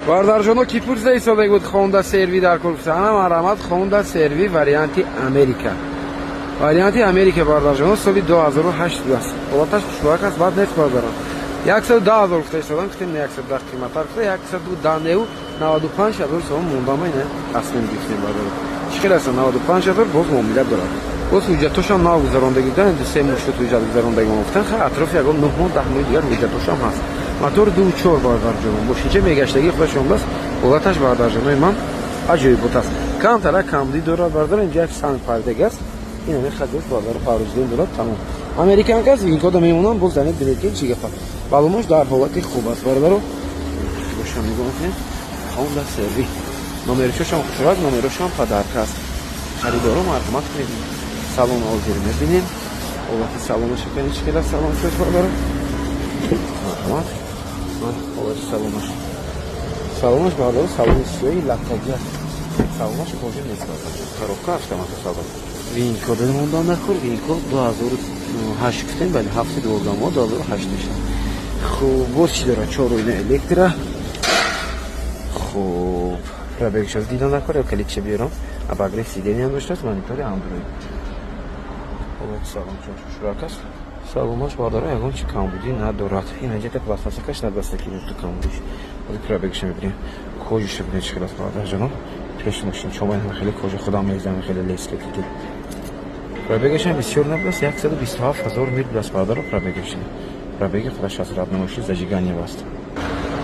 Бардарҷоно, ки пурсида истода буд, Хонда CR-V дар кор гуфта, ана, марҳамат, Хонда CR-V, варианти Америка, варианти Америка, бардарҷоно, соли 2008 будааст. Ҳолаташ хушбак аст, бад нест, бардарон. 110 000 гуфта истодам, гуфтем, не, 110 қиматтар гуфта, 110 неу 95 000 сомон мондама. Ина тасмим гирифтем, бардарон. Чӣ хел аст? 95 000, боз муомила дорад. Боз ҳуҷҷатошам нав гузарондагӣ будан, 2-3 моҳ шуд ҳуҷҷат гузарондагӣ мо гуфтан. Хай, атрофи ягон 9 моҳ, 10 моҳи дигар ҳуҷҷатошам ҳаст. Мотор 2,4, бардарҷонон, мошинча мегаштагӣ худашон бас. Ҳолаташ, бардарҷонои ман, аҷоибот аст. Камтара камдӣ дорад, бардар, инҷа як санг пардаги аст, ин ҳамин хадош, бардар, повреждение дорад, тамом. Американка аст, винкода мемонам, боз занед, бинед, ки чӣ гапа. Баллонаш дар ҳолати хуб аст, бародаро. Бошам, нигоҳ мекунем, Хонда CR-V, номершошам хушрак, номерошам подарка аст. Харидоро, марҳамат кунед. Салон ҳозир мебинем, ҳолати салонаша кани, чӣ хел аст салоншош, бародаро. Марҳамат, ҳолати салонаш. Салонаш, бародаро, салони сиёҳи латтагӣ аст, салонаш кожа нест, бародаро. Коробка автомат аст, бародаро. Винкода мондан накор, винкод 2008 гуфтем, бале, ҳафти 12 моҳ 2008 мешавад. Хуб, боз чӣ дорад? Чор оина электро. Хуб, пробегшаз дидан накор ё калидча биёрам. Обогрев сидения доштааст, монитори Андроид. Ҳолати салон шурак аст. Салонаш, бародаро, ягон чи камбудӣ надорад. Ин аҷата пластмассакаш набаста, ки камбудиш. Ҳозир пробегша мебинем. Кожаша бинед, чӣ хел аст, бародарҷонон. Пеш мошин чома хеле кожа худам мезанам, хеле леска ки. Пробегашам бисёр набудааст, 127 000 мил будааст, бародаро, пробегаш. Пробеги худаш аз родной мошин зажигание аст.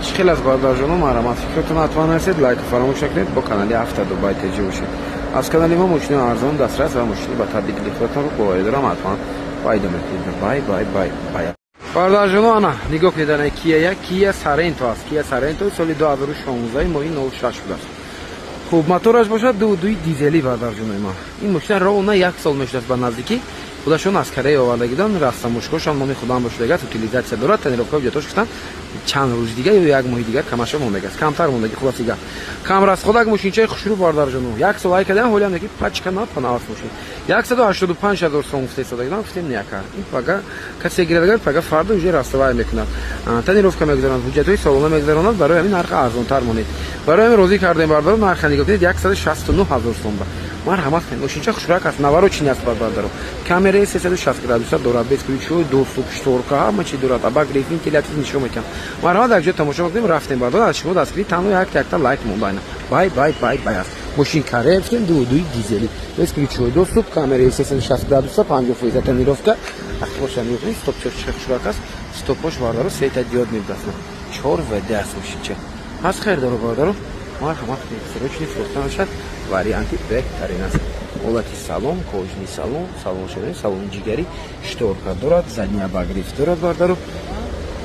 Чӣ хел аст, бародарҷонон? Марҳамат, фикротон ҳатман нарасед, лайк фаромӯш накунед, бо канали Авто Дубай ТЖ бошед. Аз канали мо мошини арзон, дастрас ва мошини ба табъи дили худатонро, боварӣ дорам, ҳатман пайдо мекунед. Бай, бай, бай, бай. Бародарҷоно, ана, нигоҳ кунед, ана Кия, як Кия Соренто аст. Кия Соренто соли 2016, моҳи 06 будааст. Хуб, мотораш бошад 2,2 дизелӣ, бародарҷонои ман. Ин мошина ровно як сол мешудааст ба наздикӣ. Худашон аз Корея овардагидан, растамошкошам номи худам бошудагааст, утилизация дорад, тонировка, ҳуҷҷатош гуфтан, чанд рӯз дига ё як моҳи дигар камаша мондагааст, камтар мондаги. Хулоса, кам расходак мошинчаи хушрӯ, бародарҷоно. Як сол ай кардам, ҳолиам неки пачка напанаваст мошин. 185 000 сом гуфта истодагидан, гуфтем, не, ака, ин пага касе гирадагар, пага фардо уже растовай мекунад, тонировка мегузаронад, ҳуҷҷатҳои солона мегузаронад, барои ҳамин нарха арзонтар монед. Барои ҳамин розӣ кардем, бародаро. Нарха нигоҳ кунед, 169 000 сом ба. Марҳамат кунед, мошинча хушрак аст, наваро чи аст, бародаро. Камераи 360 градуса дорад, бесключевой доступ, шторка, ҳама чи дорад, обогрев, вентилятор нишон метиҳам. Марҳамат, як ҷо тамошо мекунем, рафтем, бародаро. Аз шумо дастгирӣ танҳо як якта лайк монда. Бай, бай, бай, бай аст. Мошин кореевский, 2,2 дизели, бесключевой доступ, камераи 360 градуса, 50% тонировка. Ақибоша мебинед, стопчош хушрак аст, стопош, бародаро, светодиод мебудаст, чор вд аст мошинча. Ҳаст хайрдоро, бародаро, марҳамат кунед, срочный фурӯхта мешавад, варианти беҳтарин аст. Ҳолати салон кожаный салон, салон шуда, салони ҷигарӣ, шторка дорад, задний обогрев дорад, бародаро.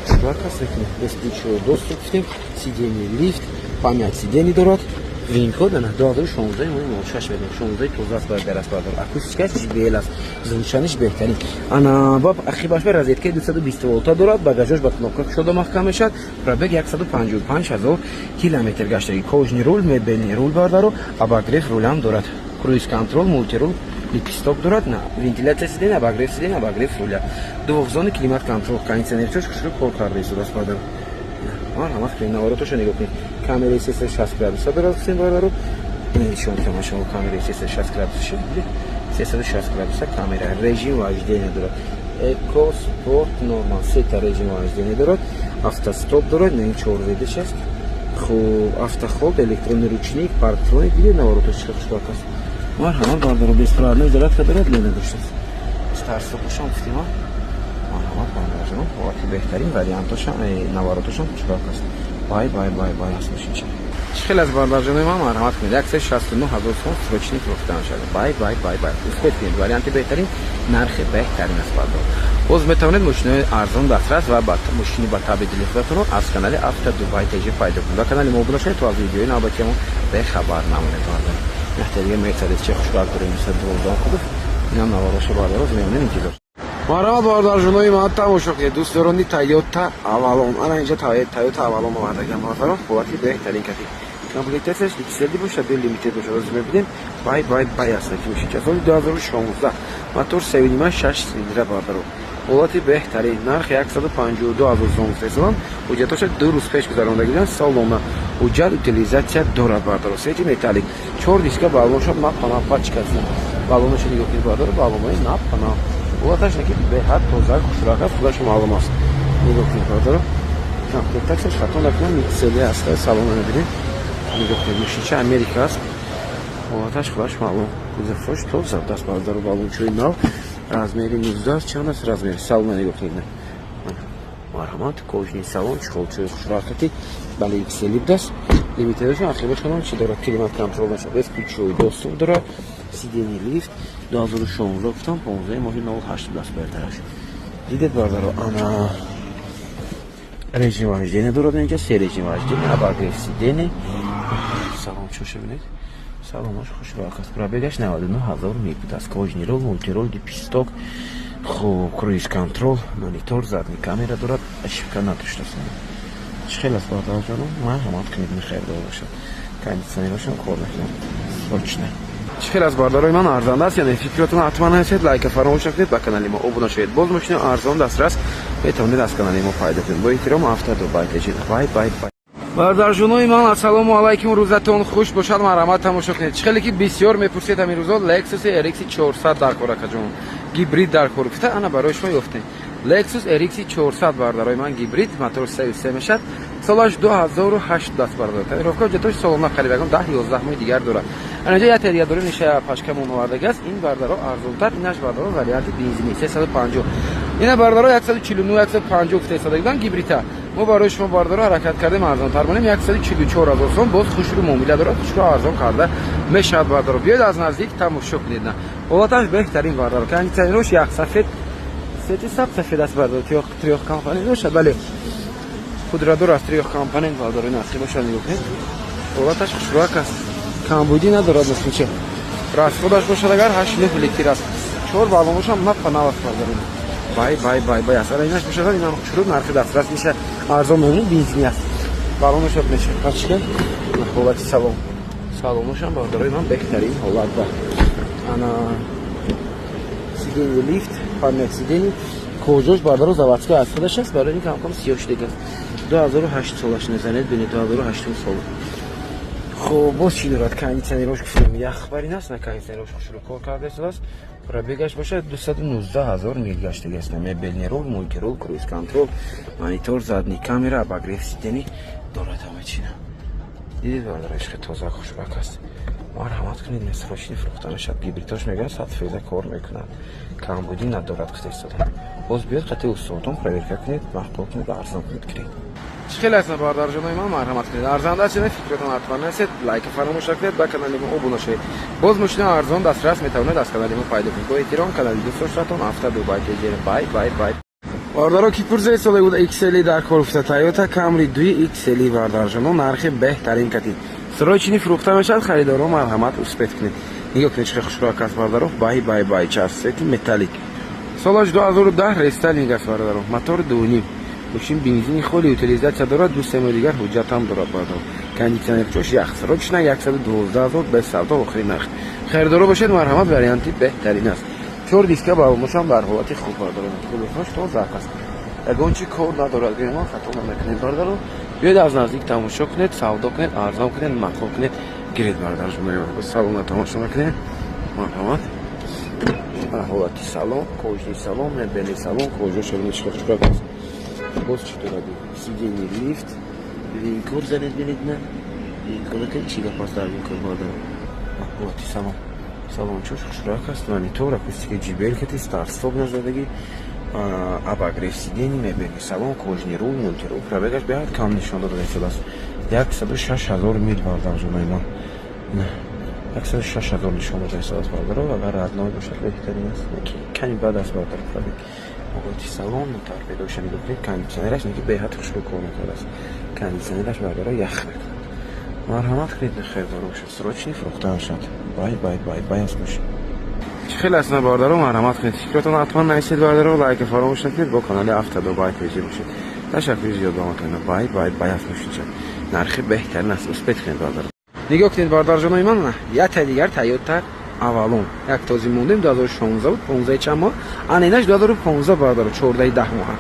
Шторка аст, бесключевой доступ гуфтем, сиденье лифт, память сидений дорад. Винкод ана 2016 моҳи 06 медем, 16 тоза аст, бардар аст, бардар. Акустикаш JBL аст, звучаниш беҳтарин. Ана баб ақибаш ба розеткаи 220 волта дорад, багажош ба кнопка кушода маҳкам мешавад. Пробег 155 ҳазор километр гаштагӣ. Кожаный руль, мебельный руль, бардаро, обогрев рулям дорад, круиз контроль, мультируль, лепесток дорад, на вентиляция сидения, обогрев сидения, обогрев руля, двухзонный климат контроль, кондиционерчош хушрӯ кор карда истодааст, бардаро. Марҳамат кунед, наворотошо нигоҳ кунед. Камераи 360 градуса дорад, гуфтем, бародаро. Нишон кама шумо камераи 360 градуса, 360 градуса камера, режим вождения дорад: эко, спорт, нормал, сета режим вождения дорад, автостоп дорад, на ин чор ведеш аст. Хуб, автохолд, электронный ручник, парктроник. Видед, наворотош чӣ хушбак аст. Марҳамат, бародаро, беспроводной зарядка дорад, лена доштааст. Старт-стопошам гуфтем. Марҳамат, бародарҷонон, ҳолати беҳтарин вариантошам, наворотошам хушбак аст. Бай, бай, бай, бай аст мошинча. Чӣ хел аз, бародарҷонои ман? Марҳамат кунед, 169 000 сом срочный фурӯхта мешавад. Бай, бай, бай, бай. Успеть кунед, варианти беҳтарин, нархи беҳтарин аст, бародар. Боз метавонед мошинои арзон, дастрас ва мошини ба табъи дили худатонро аз канали Авто Дубай ТЖ пайдо кунед ва канали мо обуна шавед, то аз видеои навбатиамон бехабар намонед, бародар. Яхта дига Мерседес че хушбак дорем, 212 кубов. Инам навороша, бародаро, мемонем, интизор. Марҳамат, бародарҷонои ман, тамошо кунед, дӯстдорони Тойота Авалон. Ана инҷа Тойота Авалон овардагам, бародарон, ҳолати беҳтарин кати. Комплектацияш XL бошад ё Limited бошад, ҳозир мебинем. Бай, бай, бай аст ки мошинча. Соли 2016, мотор 3,5, 6 цилиндра, бародаро. Ҳолати беҳтарин, нарх 152 000 сом гуфта истодам. Ҳуҷҷатоша 2 рӯз пеш гузаронда гирифтан, солона. Ҳуҷҷат, утилизация дорад, бардаро. Цвети металлик, чор диска, баллонша напана пачка аст. Баллонаша нигоҳ кунед, бардаро, баллонои напана. Ҳолаташ ки беҳад тоза, хушрак аст, худаш маълум аст. Нигоҳ кунед, бардаро, комплектацияш, хато накунам, XL аст. Салона мебинед, нигоҳ кунед, мошинча Америка аст. Ҳолаташ худаш маълум, кузовош тоза даст, бардаро, баллончои нав, размери 19 чанд аст размери. Салона нигоҳ кунед, марҳамат, кожаный салон, чехолчои хушракати, бале, XL будааст. Лимитедашон ахибашон чи дорад? Климат контроль наша, бесключевой доступ дорад, сиденье лифт. 2016 гуфтам, 15 моҳи 08 будааст. Бартараш дидед, бардаро. Ана режим вождения дорад инҷа, се режим вождения, обогрев сиденье. Салон чоша бинед, салонаш хушрак аст. Пробегаш 99 ҳазор мил будааст. Кожаный руль, мультируль, лепесток, хуб, круиз контроль, монитор, задний камера дорад, ошибка надоштааст. Чӣ хел аст, бародарҷоно? Марҳамат кунед, мехайрдор бошад. Кондитсионерошам кор мекунад, срочно. Чӣ хел аст, бародарои ман, арзанда аст? Яъне фикротон ҳатман нависед, лайка фаромӯш накунед, ба канали мо обуна шавед. Боз мошини арзон дастрас метавонед аз канали мо пайдо кунед. Бо эҳтиром, Авто Дубай. Бай, бай, бай. Бародарҷонои ман, ассалому алайкум, рӯзатон хуш бошад. Марҳамат, тамошо кунед. Чӣ хеле ки бисёр мепурсед, ҳамин рӯзо Lexus RX 400 дар кор, акаҷон, гибрид дар кор гуфта, ана барои шумо ёфтем Lexus RX 400, бародарои ман, гибрид, мотор 3,3 мешад, солаш 2008 даст, бародар. Тонировка, ҳуҷҷатош солона, қариб ягон 10 11 моҳи дигар дорад. Анаҷа як дигар дорем, ниша пашкамон овардаги аст. Ин, бардаро, арзонтар, инаш, бардаро, варианти бензини 350. Ина, бардаро, 149 150 гуфта истода гибрита. Мо барои шумо, бардаро, ҳаракат кардем арзонтар монем, 144 ҳазор сом. Боз хушрӯ муомила дорад, хушрӯ арзон карда мешавад, бардаро. Биёед, аз наздик тамошо кунед. На, ҳолаташ беҳтарин, бардаро. Кондитсионерош як сафед, цвети саб сафед аст, бардаро. Трёхкомпонент бошад, бале, пудрадор аст, трёхкомпонент, бардаро. Ин асли бошад, нигоҳ кунед, ҳолаташ хушрӯак аст, камбудӣ надорад. Москвича расходаш бошад агар 8-9 литр аст. Чор баллон бошам на панаваст, бардаро. Бай, бай, бай, бай аст. Ара инаш бошад, инам хушрӯ, нархи дастрас меша, арзон мемонад, бензини аст. Баллонаш меша пачка. Ҳолати салон, салоношам, бародарои ман, беҳтарин ҳолат ба. Ана сиденье лифт, память сиденье, кожош, бардаро, заводской аз худаш аст, барои ин камкам сиёҳ шудагааст. 2008 солаш незанед, бинед, 2008 сол. Хуб, боз чӣ дорад? Кондитсионерош гуфтем, яхбарин аст, на, кондитсионерош хушрӯ кор карда истодааст. Пробегаш бошад 219 ҳазор мил гаштагааст. Мебельный руль, мультируль, круиз контроль, монитор, задний камера, обогрев сидений дорад, ҳама чина. Дидед, бародараш, хеле тоза, хушрак аст. Марҳамат кунед, срочный фурӯхта мешавад. Гибридош мегӯянд 100% кор мекунад, камбудӣ надорад гуфта истода. Боз биёд, қати устодон проверка кунед, маъқул кунед, арзон кунед, кунед. Чӣ хеле аст, бародарҷонои ман, марҳамат кунед, арзанда аст? Фикротон ҳатман нависед, лайка фаромӯш накунед, ба канали мо обуна шавед. Боз мошина арзон дастрас метавонед аз канали мо пайдо кунед. Бо эҳтиром, канали дӯстдоштатон Авто Дубай. Бай, бай, бай. Бародаро, ки пурсед сола буд, XL дар кор гуфта, Toyota Camry 2 XL, бародарҷоно, нархи беҳтарин кати срочный фурӯхта мешавад. Харидоро, марҳамат, успеть кунед. Нигоҳ кунед, чӣ хушрӯак аст, бародаро. Бай, бай, бай. Час цвети металлик, солаш 2010, рестайлинг аст, бародаро, мотор 2,5. Мошин бензини холи, утилизация дорад, 2-3 моҳи дигар ҳуҷҷатам дорад, бародаро. Кондитсионер ҷош ях. Срочно 112 000, без савдо, охири нарх. Харидоро бошед, марҳамат, варианти беҳтарин аст. Чор диска баллоношам дар ҳолати хуб, бародаро. Кузоваш тоза аст, ягон чи кор надорад, гӯем хато намекунед, бародаро. Биёед, аз наздик тамошо кунед, савдо кунед, арзон кунед, маъқул кунед, гиред, бародар. Салона тамошо мекунед, марҳамат. Ҳолати салон, кожаный салон, мебельный салон, кожаша чикор аст. Боз чӣ дорад? Сиденье лифт, винкор занед, бинед, на винкор чӣ гап аст дар винкор, бародар. Ҳолати салон, салончош хушрак аст, монитор, акустика JBL кати, старт-стоп назадагӣ, обогрев сидений, мебельный салон, кожаный руль, мультируль. Пробегаш беҳад кам нишон дода истодааст, 106 000 мил, бародарҷонои ман, 106 000 нишон дода истодааст, бародаро. Агар родной бошад, беҳтарин аст, ками бад аст, бародар, пробег. Ҳолати салон, торпедоша нигоҳ кунед, кондитсионераш ки беҳад хушрӯ кор мекардааст, кондитсионераш, бародаро, ях мекунад. Марҳамат кунед, хелдор бошад, срочный фурӯхта бошад. Бай, бай, бай, бай аст бошед. Чӣ хеле аст, бародаро, марҳамат кунед, фикротон ҳатман нависед, бародаро, лайка фаромӯш накунед, бо канали Авто Дубай ТЖ бошед. Ташаккури зиёд ба омадтон. Бай, бай, бай аст бошед. Нархи беҳтарин аст, успеть кунед, бародаро. Нигоҳ кунед, бародарҷонои ман, якта дигар Тойота Авалон, як този мондем, 2016 буд, 15 чанд моҳ, ана инаш 2015, бародаро, 14 10 моҳа.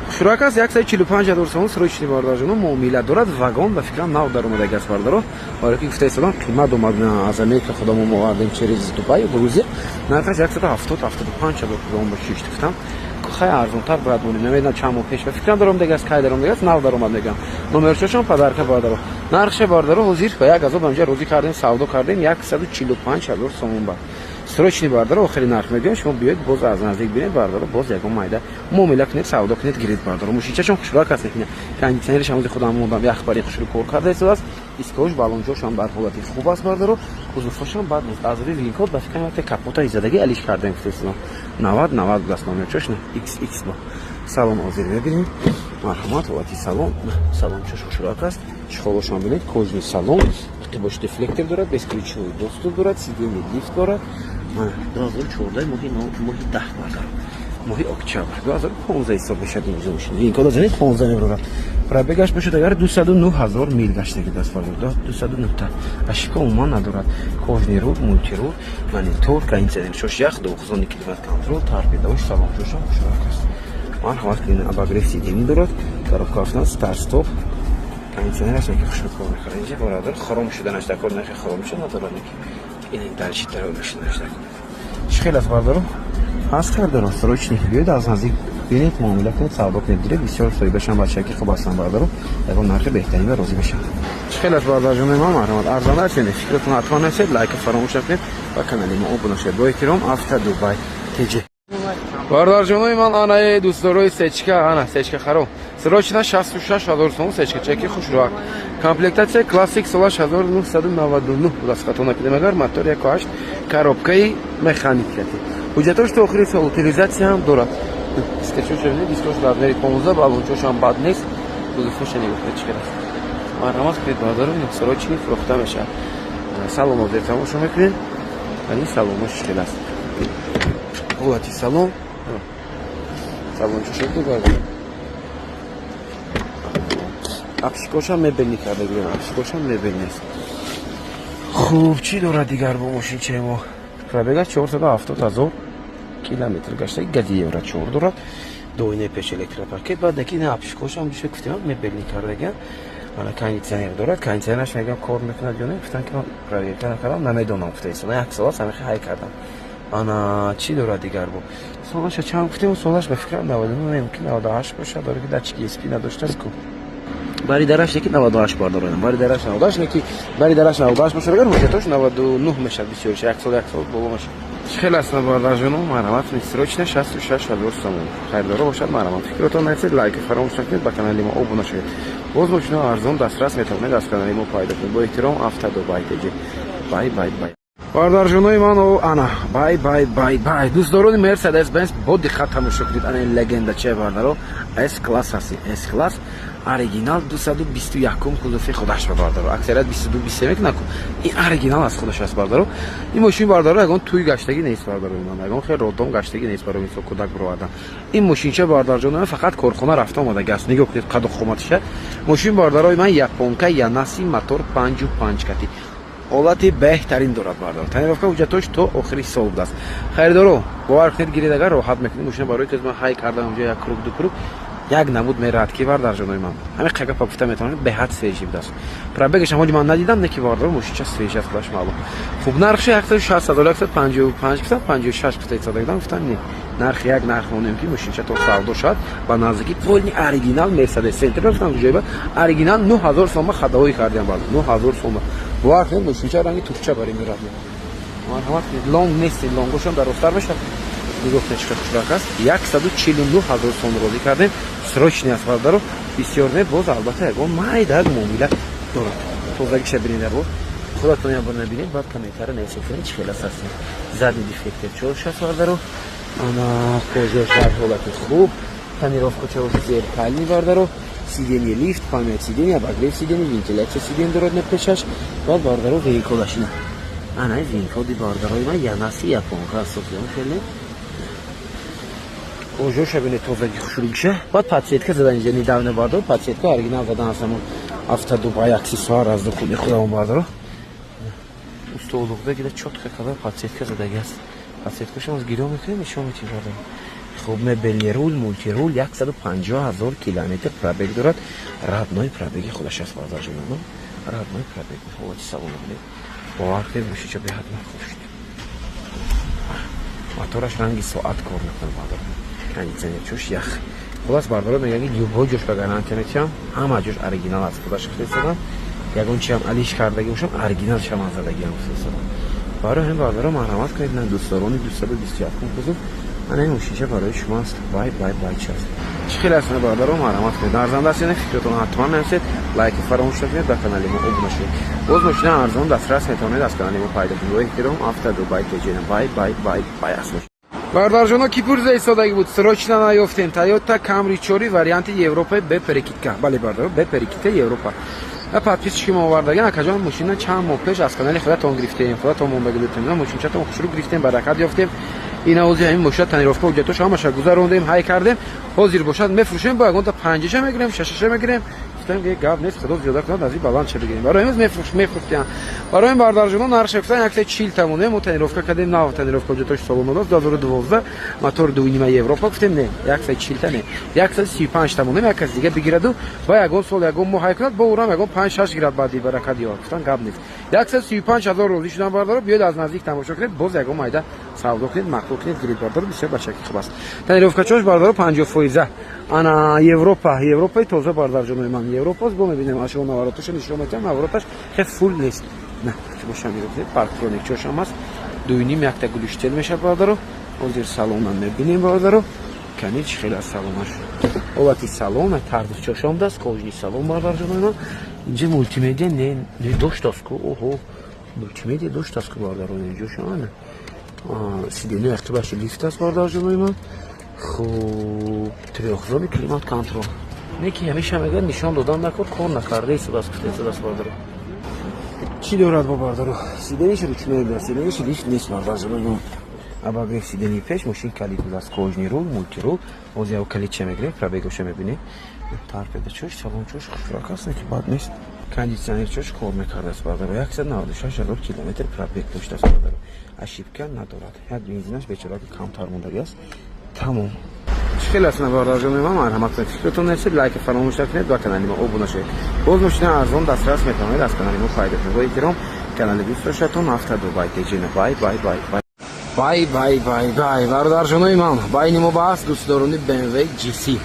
Хушрак аст, 145 ҳазор сомон срочный, бародарҷоно, муомила дорад. Вагон ба фикрам, нав даромадаги аст, бародаро. Барои ки гуфта истодам, қимат омад, аз Америка худамо мо овардем через Дубай, Грузия. Нархаш 170, 75 ҳазор сомон ба шишт гуфтам. Хай, арзонтар бояд монем. Намедонам, чанд моҳ пеш ба фикрам даромадаги аст, кай даромадаги аст, нав даромад мегӯям. Номерчошон подарка, бародаро. Нархше, бародаро, ҳозир ба як азоб ҳамҷа розӣ кардем, савдо кардем, 145 ҳазор сомон ба. Срочный, бардаро, охири нарх мегӯям. Шумо биёед, боз аз наздик бинед, бардаро, боз ягон майда муомила кунед, савдо кунед, гиред, бардаро. Мошинчашон хушрак аст, кондитсионериш ҳамози худам мондам, яхбари хушрӯ кор карда истодааст. Дискош, балончошам дар ҳолати хуб аст, бардаро, кузовҳошам бад нест. Аз рӯи винкод ба фикрам, якта капота изадаги алиш кардем, гуфтаистодам. 90 90 будааст номерчош, XX бо. Салон ҳозир мебинем, марҳамат, ҳолати салон. Салончош хушрак аст, чехолошам бинед, кожаный салон, бош дефлектор дорад, бесключевой доступ дорад, сиденье лифт дорад. 2014, моҳи 10, бардаро, моҳи октябр 2015 ҳисоб мешад. Инҷо мошин винкода занед, 15 мебарад. Пробегаш бошад агар, 209 ҳазор мил гаштаги даст, бардар, 209 та. Ошибка умуман надорад. Кожаный руль, мультируль, монитор, кондитсионер шош ях, двухзонный климат контроль, торпедош, салончошам хушрак аст. Марҳамат кунед, обогрев сидений дорад, коробка автомат, старт стоп, кондитсионераш яке хушрӯ кор мекунад. Инҷа, бародар, хром шуданаш дар кор, нахи хром шуда надорад, ин дарчи таро мешуданаш дар кор. Чӣ хел аст, бародаро? Ҳаст харидоро, срочный биёед, аз наздик бинед, муомила кунед, савдо кунед, гиред. Бисёр соҳибашам бачаки хуб ҳастанд, бародаро, ягон нархи беҳтарин ва розӣ мешаванд. Чӣ хел аст, бародарҷонои ман? Марҳамат, арзанда аст. Фикратон ҳатман нависед, лайка фаромӯш накунед ва канали мо обуна шавед. Бо эҳтиром, Авто Дубай ТЖ. Бародарҷонои ман, анаи дӯстдорои сечка, ана сечка харо, срочно 66 ҳазор сомон. Сечка чеки хушрӯак, комплектация классик, солаш 1999 будааст, хато накунем агар, мотор 1,8, коробкаи механикати, ҳуҷҷатош то охири сол, утилизация ҳам дорад. Дискачош, дискош размери 15, балончошам бад нест, кузовоша нигоҳ кунед, чӣ хел аст. Марҳамат кунед, бародаро, срочный фурӯхта мешавад. Салон ҳозир тамошо мекунед, ани салонош чӣ хел аст, ҳолати салон. Салон чӣ шуд, бародар? Обшивкошам мебел карда гирем, обшивкошам мебел нест. Хуб, чӣ дорад дигар бо мошинчаи мо? Пробега 470 ҳазор километр гашта, гази евро 4 дорад, доинаи пеш электропакет. Баъд ки ина обшивкошам диша гуфтем, мебел кардагиан. Ана кондитсионер дорад, кондитсионераш мегам, кор мекунад ё не, гуфтан ки ман проверка накардам, намедонам, гуфта истода. Як сол аст ҳамихи ҳай кардам. Ана чӣ дорад дигар бо? Солаша чанд гуфтем? Солаш ба фикрам 99, мумкин 98 бошад, дора ки датчики ESP надоштааст ку. Бари дараш неки 98, бардорам, бари дараш 98, неки бари дараш 98 бошад агар, ҳуҷҷатош 99 мешавад. Бисёриш як сол, як сол боло мешавад. Чӣ хел аст, бародарҷоно? Марҳамат, срочно 66 ҳазор сомон. Харидоро бошад, марҳамат, фикротон нависед, лайк фаромӯш накунед, ба канали мо обуна шавед. Боз мошино арзон дастрас метавонед аз канали мо пайдо кунед. Бо эҳтиром, Автодубай ТЖ. Бай, бай, бай, бародарҷонои ман. Ана, бай, бай, бай, бай. Дӯстдорони Мерседес Бенз, бо диққат тамошо кунед. Ана легенда че, бардаро, С класс ҳасти, С класс оригинал, 221 кузови худаш ба, бардаро. Аксарият 22, 23 мекунад, ин оригинал аз худаш аст, бардаро. Ин мошин, бардаро, ягон туй гаштагӣ нест, бардаро, ман ягон хел роддом гаштагӣ нест, барои мисол кӯдак бировардан. Ин мошинча, бардарҷоно, фақат корхона рафта омадаги аст. Нигоҳ кунед қаду қоматиша. Мошин, бардарои ман, японка Янаси, мотор 5,5 кати, ҳолати беҳтарин дорад, бардар. Тонировка, ҳуҷҷатош то охири сол будааст. Харидоро, бовар кунед, гиред агар, роҳат мекунед мошина. Барои ки ман ҳай кардам онҷо, як круг, ду круг, як намуд меравад ки, бардарҷонои ман, ҳамин қагапа гуфта метавонам, беҳад свежий будааст. Пробегашам ҳоли ман надидам, не ки, бардар, мошинча свежий аст, худаш маълум. Хуб, нархшо 160 ҳазор, 155 гуфтам, 56 гуфта истодагидам, гуфтам не, нарх як нарх монем ки мошинча то савдо шавад. Ба наздики полный оригинал Мерседес центр гуфтам, ҷойба оригинал 9000 сома хадавоӣ кардем, бардар, 9000 сома. Бовар кунед, мошинча ранги турча бари меравад. Марҳамат кунед, лонг нест, лонгошам дарозтар мешавад. Нигоҳ кунед, чӣ хушрак аст. 149 ҳазор сом розӣ кардем, срочный аст, бародаро, бисёр не, боз албатта ягон майда муомила дорад. Тозагиша бинед, бо худатон як бор набинед, баъд комментария нависед, чӣ хел аст. Ҳастем, задний дефлектор чор шаст, бародаро. Ана кожаш дар ҳолати хуб, тонировка чош зеркальный, бародаро, сиденье лифт, память сиденье, обогрев сиденье, вентиляция сиденье дорад на пешаш. Баъд, бародаро, вин-кодаш ина, ана вин-коди, бародарои ман, Янаси японка аст, хеле кожоша бинед, тозаги, хушрӯгиша. Баъд подсветка задан инҷа недавно, бардор, подсветка оригинал задан аст. Ҳамон Автодубай аксессуар аз дукуни худамон, бардоро, устолуғда гида, чётко када подсветка задаги аст. Подсветкашам аз гирё мекунем, нишон метим, бардоро. Хуб, мебельный руль, мультируль, 150 000 километр пробег дорад. Родной пробеги худаш аст, бародарҷонам, родной пробег. Ҳолати салон бинед, бовар кунед, мошинча беҳад махуш шуд. Мотораш ранги соат кор мекунад, бардар. Кондиционер чуш ях. Хулас, бардоро, мегӯяд, ки любой ҷош ба гарантия метиҳам, ҳама ҷош оригинал аст. Худаш хелесадам, ягон чиам алиш кардаги бошам, оригинал шаман задагиам гуфтасадам. Барои ҳамин, бардоро, марҳамат кунед на, дӯстдорони 221-ум кузов, ана ин мошинча барои шумо аст. Бай, бай, бай, чи аст, чӣ хеле аст, бародаро, марҳамат кунед. Арзанда аст ё не, фикратон ҳатман нависед, лайки фаромӯш накунед, ба канали мо обуна шавед. Боз мошина арзон дастрас метавонед аз канали мо пайдо кунед. Бо эҳтиром, Авто Дубай Теҷена. Бай, бай, бай, бай аст. Бародарҷоно, ки пурза истодагӣ буд, срочно наёфтем. Тойота Камри чори, варианти Европа, бе перекидка. Бале, бародаро, бе перекидка, Европа. Подписчики мо овардаган: «Акаҷон, мошина чанд моҳ пеш аз канали худатон гирифтем, худатон мондаги будем, мошинчатон хушрӯ гирифтем, баракат ёфтем. Ина ҳозир ҳамин мошина тонировка, ҳуҷҷатош ҳамаша гузарондем, ҳай кардем, ҳозир бошад мефурӯшем, бо ягонта панҷаша мегирем, шашаша мегирем». Гуфтем, ки гап нест, худо зиёда кунад, аз ин баландша бигирем. Барои имрӯз мефурӯхтиям. Барои ин, бародарҷоно, нархша гуфтан 140 тамоне. Мо тонировка кардем, нав тонировка, ҳуҷҷатош салон дод, 2012, мотор 2,5, Европа. Гуфтем, не, 140 та не, 135 тамонем. Як кас дига бигираду ба ягон сол, ягон моҳ ҳай кунад, бо урам ягон панҷ шаш гирад, баъди баракат ёбад. Гуфтан, гап нест, 135 000 розӣ шудан. Бародаро, биёед, аз наздик тамошо кунед, боз ягон майда савдо кунед, маъқул кунед, гиред. Бародаро, бисёр бачаки хуб аст. Тонировкачош, бародаро, 50%. Ана Европа, Европаи тоза, бародарҷонои ман, Европаст. Бо мебинем, ашо навороташа нишон метиҳам, навороташ хел фул нест. На, бошам, парктроник чошам аст, 2,5, якта глушитель мешавад. Бародаро, ҳозир салонам мебинем. Бародаро, кани чӣ хел аз салонаш, ҳолати салон, тарзи чошам даст, кожаный салон. Бародарҷонои ман, инҷа мултимедиа не доштааст ку. Оҳо, мултимедиа доштааст ку, бародаро. Инҷошо ана сиденье, ақибаши лифт аст, бародарҷонои ман. Хуб, трёхзонный климат контроль. Не ки ҳамеша мегӯяд, нишон додан накор, кор накарда истодааст, гуфта истодааст. Бародаро, чӣ дорад бо, бародаро? Сиденьеш ручной да, сиденьеш лифт нест, бародарҷонои ман. Обогрев сиденьи пеш, мошин калид будааст, кожаный руль, мультируль. Ҳозир яв калидча мегирем, пробегоша мебинем. Торпеда чош, салон чош хушрак аст, ки бад нест. Кондиционер чош кор мекардааст, бародаро. 196 000 километр пробег доштааст, бародаро. Ошибка надорад, як бензинаш бечораки камтар мондагӣ аст, тамом. Чӣ хеле аст, бародарҷони ман, марҳамат кунед, фикратон нависед, лайка фаромӯш накунед, ба канали мо обуна шавед. Боз мошина арзон дастрас метавонед аз канали мо пайдо кунед. Бо эҳтиром, канали дӯст доштатон, Авто Дубай Теҷина. Бай, бай, бай, бай, бай, бай, бай, бай. Бародарҷонои ман, байни мо баҳс, дӯстдорони BMW GC,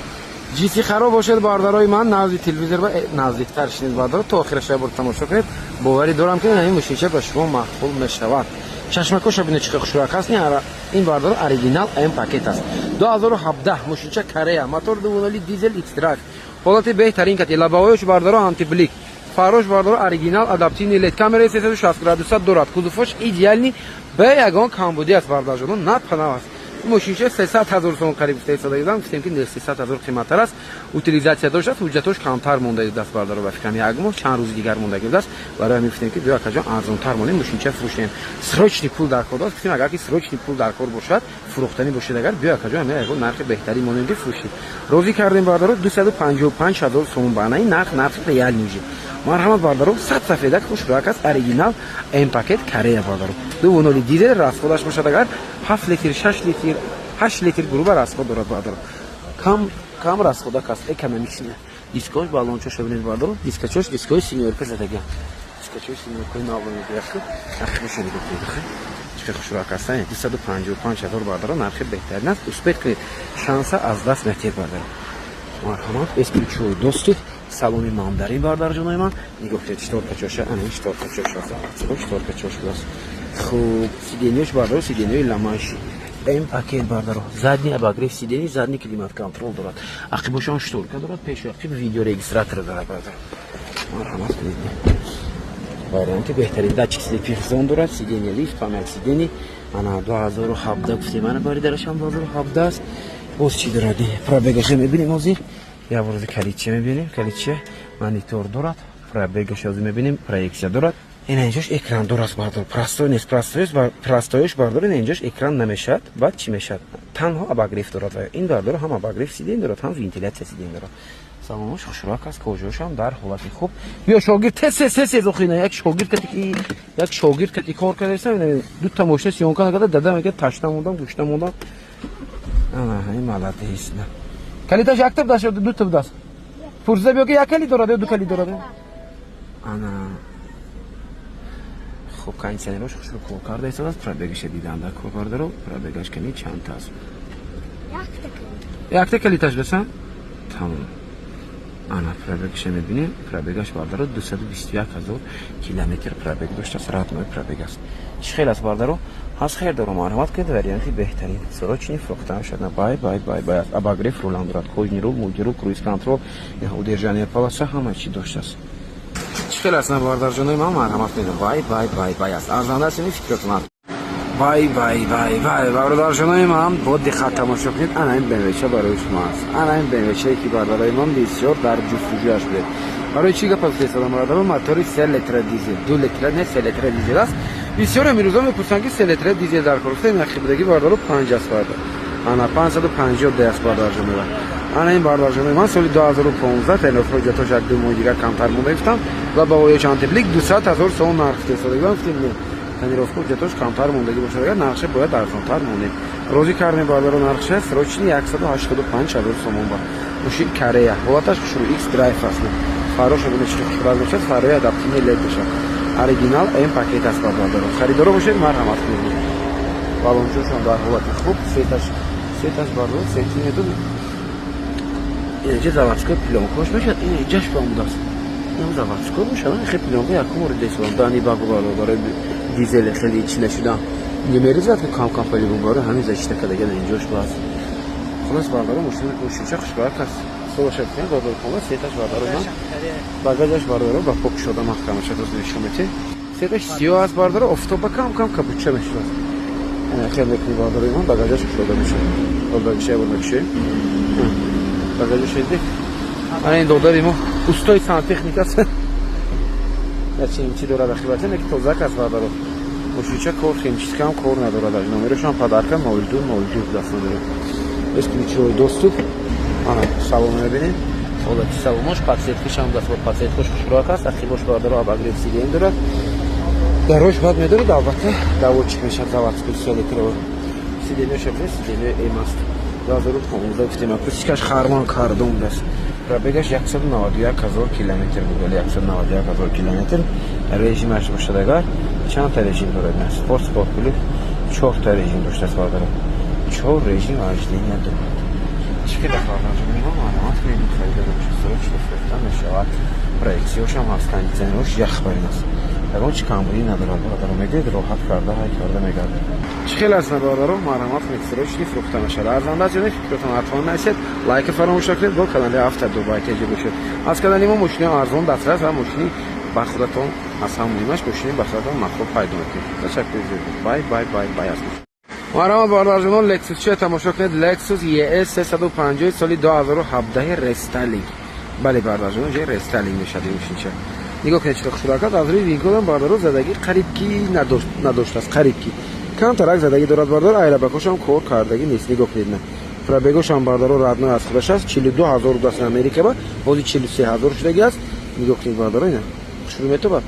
GC хароб бошед, бародарои ман, назди телевизор ба наздиктар шинед, бардаро, то охираша бор тамошо кунед. Боварӣ дорам, ки ин мошинча ба шумо маъқул мешавад. Чашмакоша бинед, чӣ хушрак аст ин, бардаро. Оригинал М пакет аст, 2017 мошинча, Корея, мотор 2.0 дизел, xDrive, ҳолати беҳтарин кати, лобовоёш, бардаро, антиблик, фарош, бардаро, оригинал, адаптивный лед, камераи 360 градуса дорад, кузовош идеальный, бе ягон камбудӣ аст, бардарҷоно, на панав аст. Мошинча 300 ҳазор сомон қариб гуфта истодагидам. Гуфтем, ки не, 300 ҳазор қиматтар аст, утилизация доштааст, ҳуҷҷатош камтар монда даст, бардаро, ба фикрам, як моҳ, чанд рӯзи дигар мондаги будааст. Барои ҳамин гуфтем, ки биё, акаҷон, арзонтар монем, мошинча фурӯшем, срочный пул дар кор аст. Гуфтем, агар ки срочный пул дар кор бошад, фурӯхтанӣ бошед, агар биё, акаҷон, ҳамин ягон нархи беҳтарӣ монем, ки фурӯшем. Розӣ кардем, бардаро, 255 ҳазор сомон. Ба ин нарх, нархи реальный уже. Марҳамат, бардаро, сад сафедак, хушрак аст, оригинал М пакет, Корея, бардаро, 2.0 дизел. Расходаш бошад агар 7 литр, 6 литр, 8 литр грубо расход дорад, бардаро, кам кам расходак аст, экономичный. Дискош, баллончош бинед, бардаро, дискачош, дискои семёрка задага, дискачои семёркаи нав мегӯяд. Нархи нигоҳ кунед, чӣ хушрак аст, 255 ҳазор, бардаро, нархи беҳтарин аст. Успеть кунед, шанса аз даст натиҳед, бардаро. Марҳамат, бесключевой доступ, салони мандарин. Бардарҷонои ман, нигоҳ кунед, шторка чоша, ана шторка чош аст, шторка чош будааст. Хуб, сиденьёш, бардаро, сиденьёи ламанши, М пакет, бардаро, задний обогрев сидений, задний климат контроль дорад, ақибошон шторка дорад, пешу ақиб видеорегистратор дорад. Бардар, марҳамат кунед, варианти беҳтарин. Датчик слепых зон дорад, сиденье лифт, память сидений. Ана 2017 гуфтем, ана бари дарашам 2017 аст. Боз чӣ дорад? Пробегаша мебинем ҳозир, як бор калитча мебинем, калитча, монитор дорад, пробегаша ҳозир мебинем, проекция дорад. Ина инҷош экран дорад, бардор, простой нест, простоиш, бардор. Ина инҷош экран намешавад, баъд чӣ мешавад? Танҳо обогрев дорад ва ин, бардор, ҳам обогрев сидень дорад, ҳам вентиляция сидень дорад. Салонаш хушрак аст, кожаошам дар ҳолати хуб. Биё, шогирд, тез, тез, тез, тез. Охина як шогирд кати, як шогирд кати кор кардаистам, дута мошина съёмка накарда. Дада мегӯяд, ташна мондам, гушна мондам. Ана ҳамин молодец. Калиташ якта будааст ё дута будааст? Пурсида биё, ки як калит дорад ё ду калит дорад. Ана, хуб, кондиционерош хушрӯ кор карда истодааст. Пробегиша диданда кор бардаро, пробегаш ками чандта аст? Якта калиташ баса, тамом. Ана, пробегиша мебинем. Пробегаш, бардаро, 221 000 километр пробег доштааст, родной пробег аст. Чӣ хел аст, бардаро? Ҳаст хел дору, марҳамат кунед. Варианти беҳтарин, срочный фурӯхта шуд. Бай, бай, бай, бай аст. Обогрев рулам дорад, кожаный рул, мультирул, круиз контроль, удержание полоса, ҳама чӣ доштааст. Чӣ хел аст, на, бардарҷонои ман? Марҳамат кунед. Бай, бай, бай, бай аст. Арзанда аст, фикротон. Бай, бай, бай, бай. Бародарҷонои ман, бо диққат тамошо кунед. Ана ин БМВча барои шумо аст. Ана ин БМВчае, ки бародарои ман бисёр дар ҷустуҷӯяш будед. Барои чӣ гапа гуфтестадам, бародаро? Мотори 3 литра дизел, 2 литра не, 3 литра дизел аст. Бисёр имрӯзо мепурсанд, ки 3 литра дизел дар кор. Гуфтем, нахи будагӣ, бародаро, панҷ аст, бардар. Ана, 550 д аст, бародарҷонои ман. Ана ин, бародарҷонои ман, соли 2015, тайнофро ҳуҷҷатош як ду моҳи дигар камтар монда, гуфтам, ва ба воя чанд теплик 200 000 сомон нарх гуфтестадагӣ. Гуфтем, не, тонировка, ҳуҷҷатош камтар мондагӣ бошад, агар нархша бояд арзонтар монем. Розӣ кардем, бародаро, нархша срочный 185 000 сомон. Ба мошин Корея, ҳолаташ хушрӯ, X Drive аст. Фароша бинед, чӣ хушрӯ мешавад, фарои адаптивный LED мешавад. Оригинал М пакет аст, бародаро. Харидоро бошед, марҳамат кунед. Балончошон дар ҳолати хуб, светаш, бародаро, свети меду. Инҷа заводской плёнкош мешавад, ин ҷаш бамудааст. Ин заводской бошад, хе плёнка якум бори десолам дани багу, бародаро, барои дизели хеле чи нашудам, не мерезад, ки кам кам палибун, барои ҳамин защита кардаган инҷош бас. Хулос, бародаро, мошина мошинча хушбарак аст. Солаша кунед, бародаро, хона светаш, бародаро, ман багажаш, бародаро, ба пок шода маҳкам мешавад, рост нишон метиҳед. Светаш сиёҳ аст, бародаро, офтоба кам кам кабуча мешавад. Хел мекунӣ, бародарои ман, багажаш кушода мешавад. Багажа бор мекушем, багажаш дидед. Ана ин додари мо устои сантехник аст. Чи дорад ахибате, ки тозак аст, бародаро. Мошинча кор, химчисткаам кор надорад. Номерошам подарка 02 02 даст номеро. Бесключевой доступ. Ана салон мебинем, ҳолати салонош, подсветкашам даст, бо подсветкаш хушрӯак аст. Ақибош, бародаро, обогрев сиденье дорад, дарош баъд медорад, албатта, доводчик мешавад, заводской 3 литровый. Сиденьеша бе сиденье М аст. 2015 гуфтем, акустикаш Харман Кардон даст. Пробегаш 191 000 километр буд, вале 191 000 километр. Режимаш бошад агар, чандта режим дорад? Спорт, спорт плюс, чорта режим доштааст, бародаро, чор режим вождения дорад. Чӣ ки дафарнаҷонима, маълумот кунед, харида срочно фурӯхта мешавад. Проекцияшам ҳаст, кондиционерош яхбарин аст, ягон чи камбудӣ надорад, бародаро. Мегӯед, роҳат карда ҳай карда мегардад. Чӣ хел аст, бародаро? Марҳамат кунед, срочно фурӯхта мешавад. Арзанда аст ё не, фикротон ҳатман нависед. Лайка фаромӯш накунед. Бо канали Авто Дубай теҷи бошед. Аз канали мо мошини арзон дастрас ва мошини ба худатон, аз ҳам муҳимаш, мошини ба худатон махлуб пайдо мекунед. Ташаккури зиёд. Бай, бай, бай, бай аст. Марҳамат, бародарҷонон, Lexus чия тамошо кунед. Lexus ES 350 соли 2017 рестайлинг. Бале, бародарҷонон, ҷои рестайлинг мешавад ин мошинча. Нигоҳ кунед, чӣ хушрӯак аст. Аз рӯи винкодам, бародаро, задагӣ қариб ки надоштааст, қариб ки камтарак задагӣ дорад, бародар. Айрабакошам кор кардагӣ нест. Нигоҳ кунед, на, пробегошам, бародаро, родной аз худаш аст. 42 000 будаст Америка ба, ҳозир 43 000 шудагӣ аст. Нигоҳ кунед, бародаро, ина хушрӯ метобад.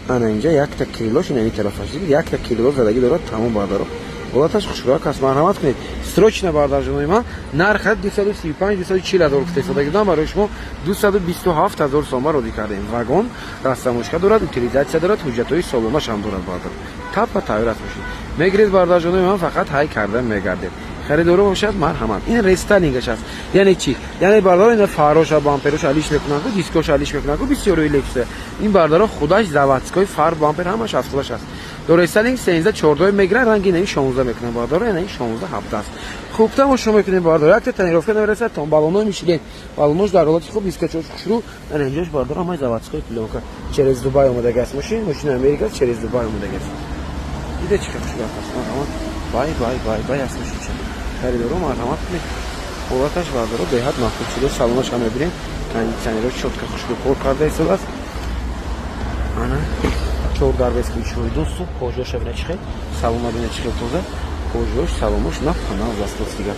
Ана инҷа якта крылош, ина ин тарафаш якта крыло задагӣ дорад, тамом, бародаро. Ҳолаташ хушрӯак аст. Марҳамат кунед срочно, бародарҷонои ман. Нарха 235, 240 ҳазор гуфтаистодагӣ будам, барои шумо 227 ҳазор сомон розӣ кардем. Вагон, растаможка дорад, утилизация дорад, ҳуҷҷатҳои солонаш ҳам дорад, бародар. Тапа тайёр аст мошин. Мегиред, бародарҷонои ман, фақат ҳай карда мегардед. Харидоро бошад, марҳамат. Ин рестайлингаш аст. Яъне чӣ? Яъне, бародаро, ина фароша, бампероша алиш мекунанд, дискоша алиш мекунанд бисёрои Лексуса. Ин, бародаро, худаш заводской фар, бампер ҳамаш аз худаш аст. До рестайлинг 13 14 мегиранд, ранги ин 16 мекунанд, бародаро, ин 16 17 аст. Хуб, тамошо мекунем, бародаро. Якта тонировка намерасад, то балоно мишилен. Балонош дар ҳолати хуб, дискачош хушрӯ. Ана инҷош, бародаро, ҳамаи заводской плёнка. Через Дубай омадаги аст мошин, мошини Америка через Дубай омадаги аст. Дида, чӣ хушрӯ аст. Марҳамат. Бай, бай, бай, бай аст мошинча. Харидоро, марҳамат кунед. Ҳолаташ, бародаро, беҳад маҳбуб шуда. Салонаш ҳам мебинем, кондиционеро чётко хушрӯ кор карда истодааст. Ана чор дар бесключевой доступ, кожоша бина, чӣ хел салона, бина, чӣ хел тоза кожош, салонош на панал застост дигар.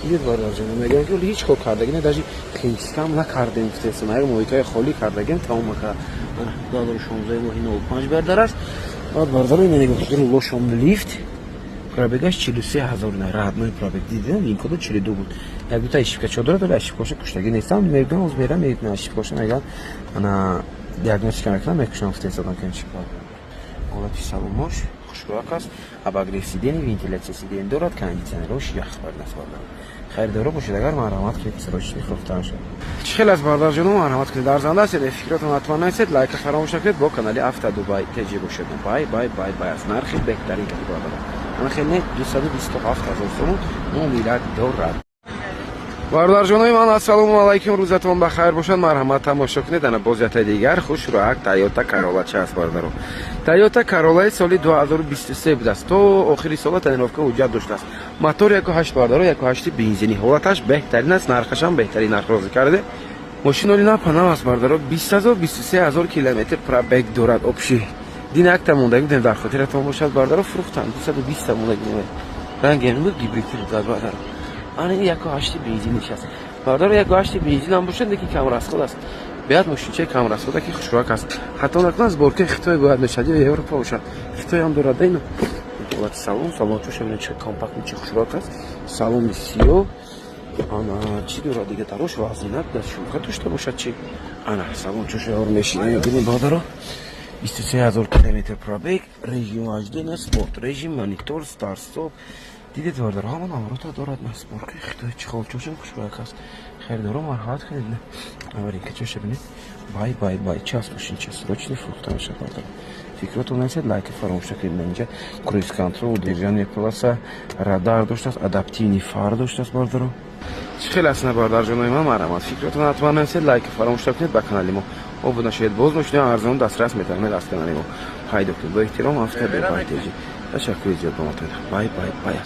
Дид, бародарҷон, мегӯям, ки ҳеҷ кор кардагӣ не, даже химчисткам накардем, гуфтесам, як моҳитои холӣ кардагем, тамом накард. 2016 моҳи 05 бардар аст. Баъд, бародаро, ина нигоҳ, рулошон лифт. Пробегаш 43 000, на родной пробег. Дидем, ВИН-кодо 42 буд. Як дута ошибкачо дорад, вале ошибкаша куштагӣ нестам. Мегӯям, оз мерам, ошибкаша мегӯям, ана диагностика мекунам, мекушам, фтесадам ки чи ҳолати саломош хушрӯяк аст. Обогрев сидений, вентиляция сидений дорад, кондиционерош ях бардаст, бардар. Харидоро бошед агар, марҳамат кунед, срочный фурӯхтан шуд. Чӣ хел аст, бардарҷоно? Марҳамат кунед, арзанда аст. Фикротон ҳатман нависед, лайка фаромӯш накунед, бо канали Авто Дубай ТЖ бошед. Бай, бай, бай, бай аст. Нархи беҳтарин кати, бардар. Ана хеле 227 000 сомон муомила дорад. Бародарҷонои ман, ассалому алайкум, рӯзатон ба хайр бошад. Марҳамат, тамошо кунед, ана боз ятаи дигар хушрӯак Тойота Карола ча аст, бародаро. Тойота Каролаи соли 2023 будааст, то охири сола тонировка ҳуҷҷат доштааст. Мотор 1,8, бародаро, 1,8 бензини. Ҳолаташ беҳтарин аст, нархашам беҳтарин нарх розӣ карде. Мошин оли напанам аст, бародаро, 20 000, 23 000 километр пробег дорад общий. Дин якта мондагӣ будем, дар хотиратон бошад, бародаро, фурӯхтам, 220 мондагӣ будем. Ранги буд, гибридӣ буд, бародаро. Ана 1,8 бензиниш аст, бародаро. 1,8 бензин ҳам бошад, лекин камрасход аст. Беяд мошинчаи камрасхода ки хушрӯак аст. Хато накунам, сборкаи Хитой бояд мешад ё Европа бошад, Хитой ҳам дорад ино. Ҳолати салон, салончоша бинед, чӣ компактный, чӣ хушрӯак аст. Салони сиёҳ. Ана чӣ дорад дига? Тарош вазнинак дар шумка дошта бошад чи. Ана салончоша ёр мешинем, бинед, бародаро. 23 000 километр пробег, режим вождения спорт режим, монитор, старт стоп дидед, бародаро, ҳама наворота дорад. На сборкаи Хитой чӣ холчошам хушрӯяк аст. Харидоро, марҳамат кунед. Аварийка чоша бинед. Бай, бай, бай чӣ аст мошинча, срочный фурӯхта мешавад, бародаро. Фикротон нависед, лайки фаромӯш накунед. Инҷа круиз контроль, удержание полоса, радар доштааст, адаптивный фар доштааст, бародаро. Чӣ хел аст, на, бародарҷонои ман? Марҳамат, фикротон ҳатман нависед, лайки фаромӯш накунед, ба канали мо обуна шавед. Боз мошинаи арзон дастрас метавонед аз канали мо пайдо кунед. Бо эҳтиром, Авто Дубай ТЖ. Ташаккури зиёд ба мо. Бай, бай, бай.